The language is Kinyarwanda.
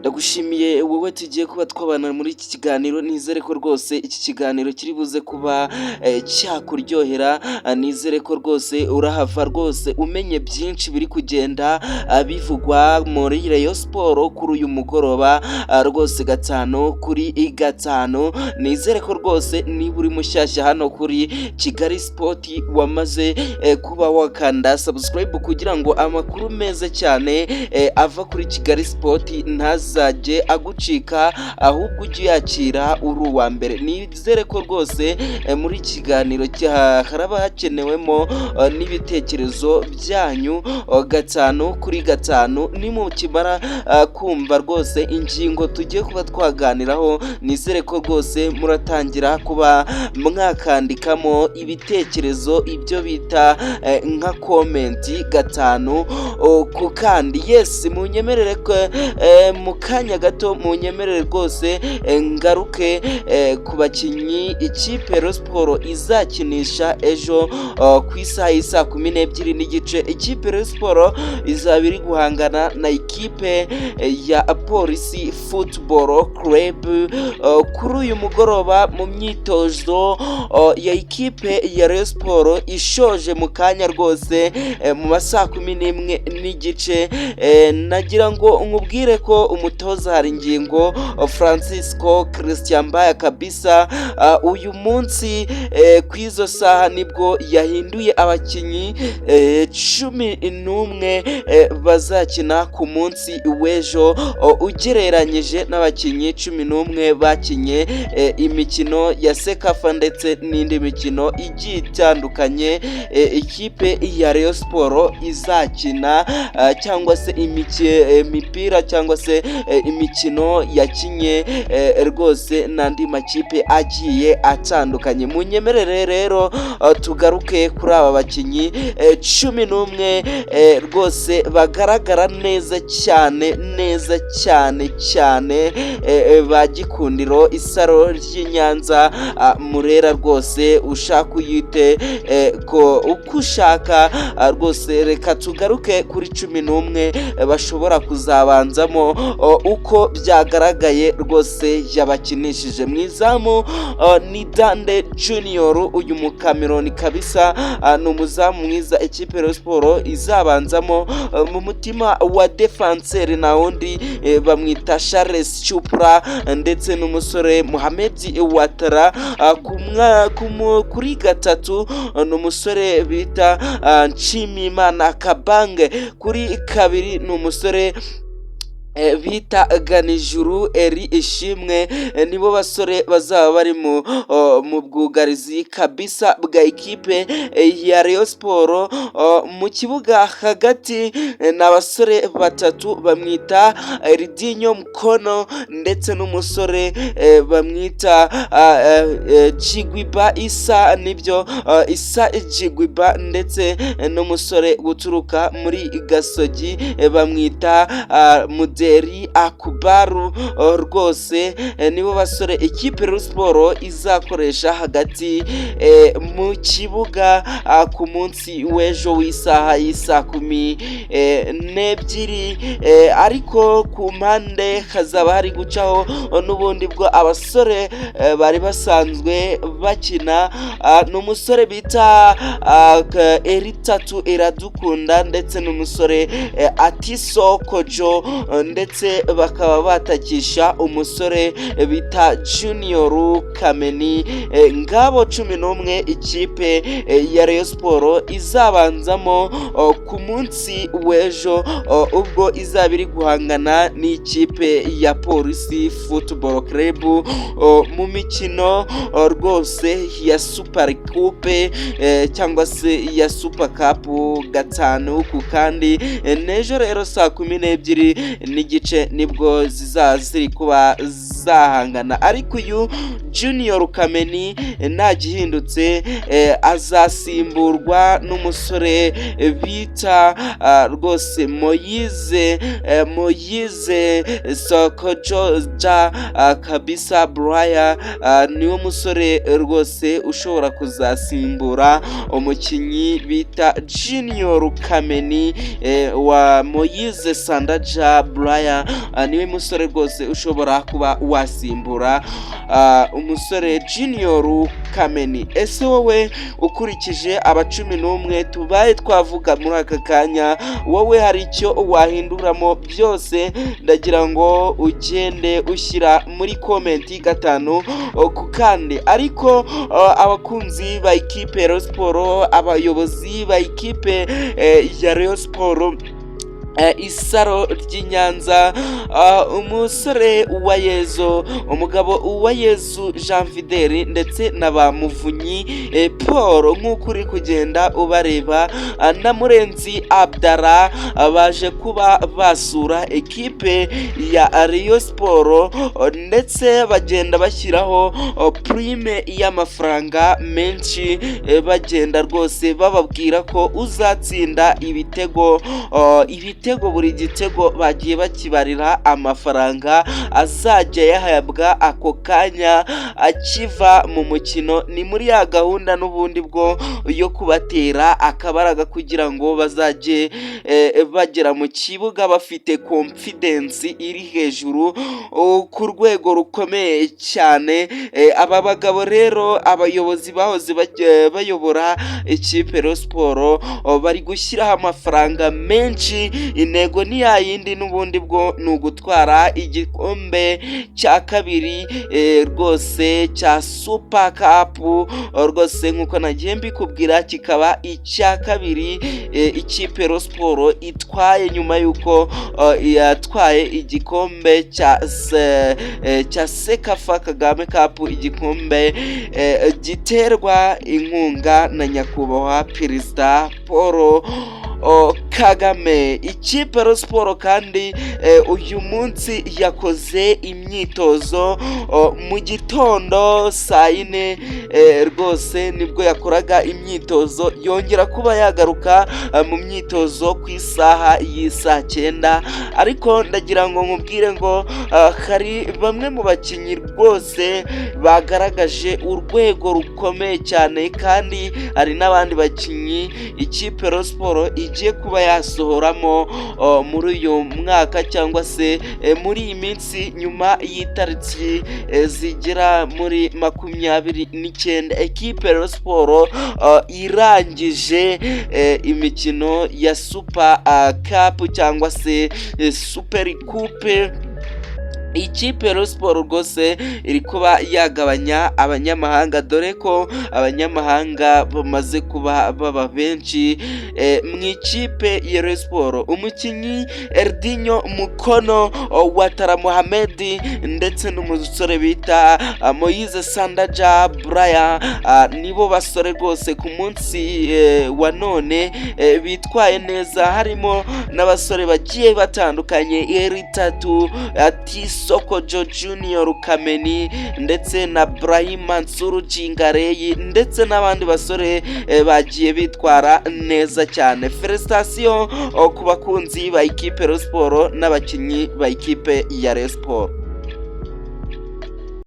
Ndagushimiye wowe tugiye kuba twabana muri iki kiganiro. Nizere ko rwose iki kiganiro kiri buze kuba cyakuryohera. Nizere ko rwose urahava rwose umenye byinshi biri kugenda bivugwa muri Rayon Sport kuri uyu mugoroba rwose, 5 kuri 5. Nizere ko rwose niba uri mushyashya hano kuri Kigali Sport, wamaze kuba wakanda subscribe kugira ngo amakuru meza cyane ava kuri Kigali Sport ntazajye agucika, ahubwo ujye uyakira uri uwa mbere. Nizere ko rwose muri iki kiganiro haraba hakenewemo n'ibitekerezo byanyu 5 kuri 5. Nimukimara kumva rwose ingingo tugiye kuba twaganiraho, nizere ko rwose muratangira kuba mwakandikamo ibitekerezo, ibyo bita nka comment, gatanu ku kandi. Yes, munyemerere ko mu kanya gato, munyemerere rwose ngaruke ku bakinnyi ikipe Rayon Sport izakinisha ejo ku isaha y'isaa 12:30. Ikipe Rayon Sport izaba iri guhangana na ikipe ya Polisi Football Club kuri uyu mugoroba mu myitozo ya ikipe ya Rayon Sport ishoje mu kanya rwose mu ma saa 11:30. Nagira ngo nkubwire ko umutoza Haringingo Francisco Christian Mbaya kabisa uyu munsi ku izo saha nibwo yahinduye abakinnyi 11 bazakina ku munsi w'ejo, ugereranyije n'abakinnyi 11 bakinye imikino ya CECAFA ndetse n'indi mikino igiye itandukanye ikipe ya Rayon Sport izakina, cyangwa se imipira cyangwa se imikino yakinye rwose n'andi makipe agiye atandukanye. Munyemerere rero tugaruke kuri aba bakinnyi 11 rwose bagaragara neza cyane, neza cyane cyane, ba Gikundiro, Isaro ry'i Nyanza, Murera rwose, ushaka uyite ko uko ushaka rwose. Reka tugaruke kuri 11 bashobora kuzabanzamo uko byagaragaye rwose yabakinishije. Mu izamu ni Dande Junior, uyu Mukameroni kabisa ni umuzamu mwiza ikipe Rayon Sport izabanzamo. Mu mutima wa défenseur na wundi, bamwita Charles Chupra ndetse n'umusore Mohamed Watara. Kuri gatatu ni umusore bita Nshimiyimana Kabange, kuri kabiri ni umusore bita Ganijuru Eri Ishimwe. Nibo basore bazaba bari mu bwugarizi kabisa bwa ekipe ya Rayon Sport. Mu kibuga hagati ni abasore batatu, bamwita Ridinho Mukono ndetse n'umusore bamwita Jigwiba Isa, nibyo, Isa Jigwiba, ndetse n'umusore uturuka muri Gasogi bamwita Muderi Akubaru. Rwose nibo basore ikipe Rayon Sport izakoresha hagati mu kibuga ku munsi w'ejo w'isaha y'isaa 12. Ariko ku mpande hazaba hari gucaho n'ubundi bwo abasore bari basanzwe bakina, ni umusore bita Eritatu Iradukunda ndetse n'umusore Atiso Kojo, ndetse bakaba batakisha umusore bita Junior Kameni. Ngabo 11 ikipe ya Rayon Sport izabanzamo ku munsi w'ejo ubwo izaba iri guhangana n'ikipe ya Polisi Football Club mu mikino rwose ya Super Coupe cyangwa se ya Super Cup, gatanu ku kandi. N'ejo rero saa 12:30 nibwo zizaba ziri kuba. bazahangana. Ariko uyu Junior Kameni nta gihindutse, azasimburwa n'umusore bita rwose Moise Sokojoja kabisa. Buraya niwe musore rwose ushobora kuzasimbura umukinnyi bita Junior Kameni wa Moise Sandaja Buraya. Niwe musore rwose ushobora kuba wasimbura umusore Junior Kameni. Ese wowe, ukurikije aba 11 tubaye twavuga muri aka kanya, wowe hari icyo wahinduramo? Byose ndagira ngo ugende ushyira muri comment gatanu ku kandi. Ariko abakunzi ba ikipe ya Rayon Sport, abayobozi ba ikipe ya Rayon Sport, isaro ry'i Nyanza, umusore wa Yezu, umugabo wa Yezu Jean Fidele ndetse na ba Muvunyi Paul, nk'uko uri kugenda ubareba, na Murenzi Abdara, baje kuba basura ekipe ya Rayon Sport, ndetse bagenda bashyiraho prime y'amafaranga menshi, bagenda rwose bababwira ko uzatsinda ibitego, buri gitego bagiye bakibarira amafaranga azajya yahabwa ako kanya akiva mu mukino. Ni muri ya gahunda n'ubundi bwo yo kubatera akabaraga kugira ngo bazajye bagera mu kibuga bafite confidence iri hejuru ku rwego rukomeye cyane. Aba bagabo rero, abayobozi bahoze bayobora ikipe Rayon Sport, bari gushyiraho amafaranga menshi. Intego ni ya yindi n'ubundi bwo, ni ugutwara igikombe cya kabiri rwose cya Super Cup rwose, nk'uko nagiye mbikubwira, kikaba icya kabiri ikipe Rayon Sport itwaye nyuma y'uko yatwaye igikombe cya CECAFA Kagame Cup, igikombe giterwa inkunga na nyakubahwa Perezida Paul Kagame. Ikipe Rayon Sport kandi uyu munsi yakoze imyitozo mu gitondo saa 4 rwose nibwo yakoraga imyitozo, yongera kuba yagaruka mu myitozo ku isaha y'isaa 9. Ariko ndagira ngo nkubwire ngo hari bamwe mu bakinnyi rwose bagaragaje urwego rukomeye cyane, kandi hari n'abandi bakinnyi ikipe Rayon Sport igiye kuba yasohoramo muri uyu mwaka cyangwa se muri iyi minsi nyuma y'itariki zigera muri 29 ekipe Rayon Sport irangije imikino ya Super Cup cyangwa se Super Coupe. Ikipe Rayon Sport rwose iri kuba yagabanya abanyamahanga, dore ko abanyamahanga bamaze kuba baba benshi mu ikipe ya Rayon Sport. Umukinnyi Erdinho Mukono, Watara Mohamed ndetse n'umusore bita Moise Sandaja Braya nibo basore rwose ku munsi wa none bitwaye neza, harimo n'abasore bagiye batandukanye, Eritatu Atiso Sokojo Junior Kameni ndetse na Brahim Mansuru Jingareyi ndetse n'abandi basore bagiye bitwara neza cyane. Félicitations ku bakunzi ba ikipe Rayon Sport n'abakinnyi ba ikipe ya Rayon Sport.